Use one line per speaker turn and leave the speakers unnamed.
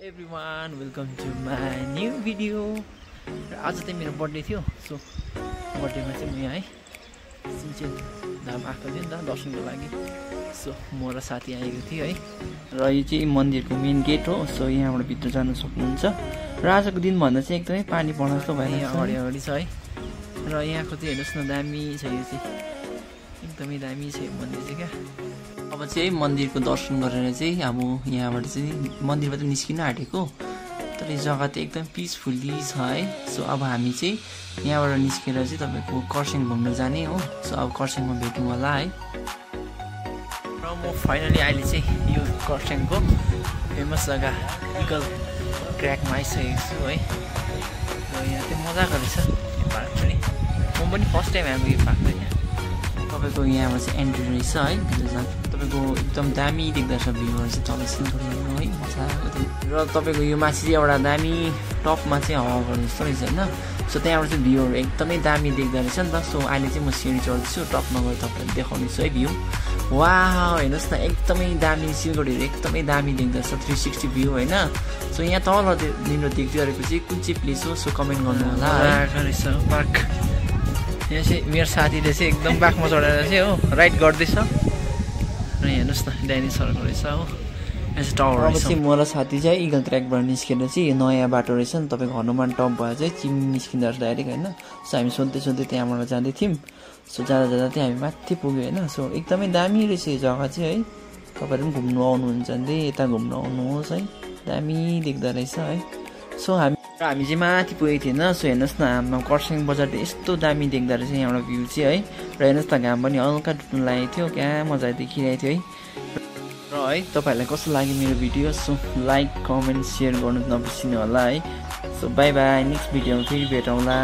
everyone, welcome to my new video. आज चाहिँ मेरो बर्थडे थियो, सो बर्थडेमा चाहिँ म यहाँ है सिन्चेल धाम आएको थियो नि त दर्शनको लागि। सो म र साथी आएको थियो है, र यो चाहिँ मन्दिरको मेन गेट हो। सो यहाँबाट भित्र जान सक्नुहुन्छ। र आजको दिन भन्दा चाहिँ एकदमै पानी पर्न जस्तो भएर यहाँ अगाडि अगाडि छ है। र यहाँको चाहिँ हेर्नुहोस् न, दामी छ, यो चाहिँ एकदमै दामी छ यो मन्दिर चाहिँ क्या। अब चाहिँ मन्दिरको दर्शन गरेर चाहिँ अब यहाँबाट चाहिँ मन्दिरबाट निस्किन आँटेको, तर यो जग्गा चाहिँ एकदम पिसफुल्ली छ है। सो अब हामी चाहिँ यहाँबाट निस्केर चाहिँ तपाईँको खरसाङ घुम्न जाने हो। सो अब खरसाङमा भेटौँ होला है। र म फाइनली अहिले चाहिँ यो खरसाङको फेमस जग्गा इगल क्र्याकमा आइसकेको छु है। र यहाँ चाहिँ मजाको रहेछ यो पार्क पनि, म पनि फर्स्ट टाइम आएको यो पार्कमा। यहाँ तपाईँको यहाँबाट चाहिँ एन्ट्री रहेछ है, भित्र जानु तपाईँको एकदम दामी देख्दो रहेछ भ्यूहरू चाहिँ तल सिलगढी हेर्नु है, मजाको थियो। र तपाईँको यो माथि चाहिँ एउटा दामी टपमा चाहिँ हावा गर्नु जस्तो रहेछ होइन। सो त्यहाँबाट चाहिँ भ्यूहरू एकदमै दामी देख्दो रहेछ नि त। सो अहिले चाहिँ म सिँढी चढ्दैछु, टपमा गएर तपाईँलाई देखाउनेछु है भ्यू। वाह हेर्नुहोस् न, एकदमै दामी सिलगढीहरू एकदमै दामी देख्दो रहेछ, 360 भ्यू होइन। सो यहाँ तलनिर देख्दै गरेको चाहिँ कुन चाहिँ प्लेस हो, सो कमेन्ट गर्नु होला रहेछ पार्क। यहाँ चाहिँ मेरो साथीले चाहिँ एकदम बाघमा चढेर चाहिँ हो राइड गर्दैछ। र हेर्नुहोस् न, डाइनोसरको रहेछ हो, यहाँ चाहिँ टावर रहेछ। चाहिँ म र साथी चाहिँ इगल ट्र्याकबाट निस्केर चाहिँ नयाँ बाटो रहेछ नि तपाईँको हनुमान टप भएर चाहिँ चिम्नी निस्किँदो रहेछ डाइरेक्ट होइन। सो हामी सोध्दै सोध्दै त्यहाँबाट जाँदै थियौँ। सो जाँदा जाँदा चाहिँ हामी माथि पुग्यो होइन। सो एकदमै दामी रहेछ यो जग्गा चाहिँ है, तपाईँहरू पनि घुम्नु आउनुहुन्छ भने यता घुम्नु आउनुहोस् है, दामी देख्दो रहेछ है। सो हामी चाहिँ माथि पुगेको थिएन। सो हेर्नुहोस् न, हाम्रो खरसाङ बजार यस्तो दामी देख्दो रहेछ यहाँबाट भ्यू चाहिँ है। र हेर्नुहोस् न, घाम पनि हल्का डुब्नु लागेको थियो, क्या मजा देखिरहेको थियो है। र है तपाईँहरूलाई कस्तो लाग्यो मेरो video, so like comment share गर्नु नबिर्सिनु होला है। सो बाई बाई, नेक्स्ट भिडियोमा फेरि भेटौँला।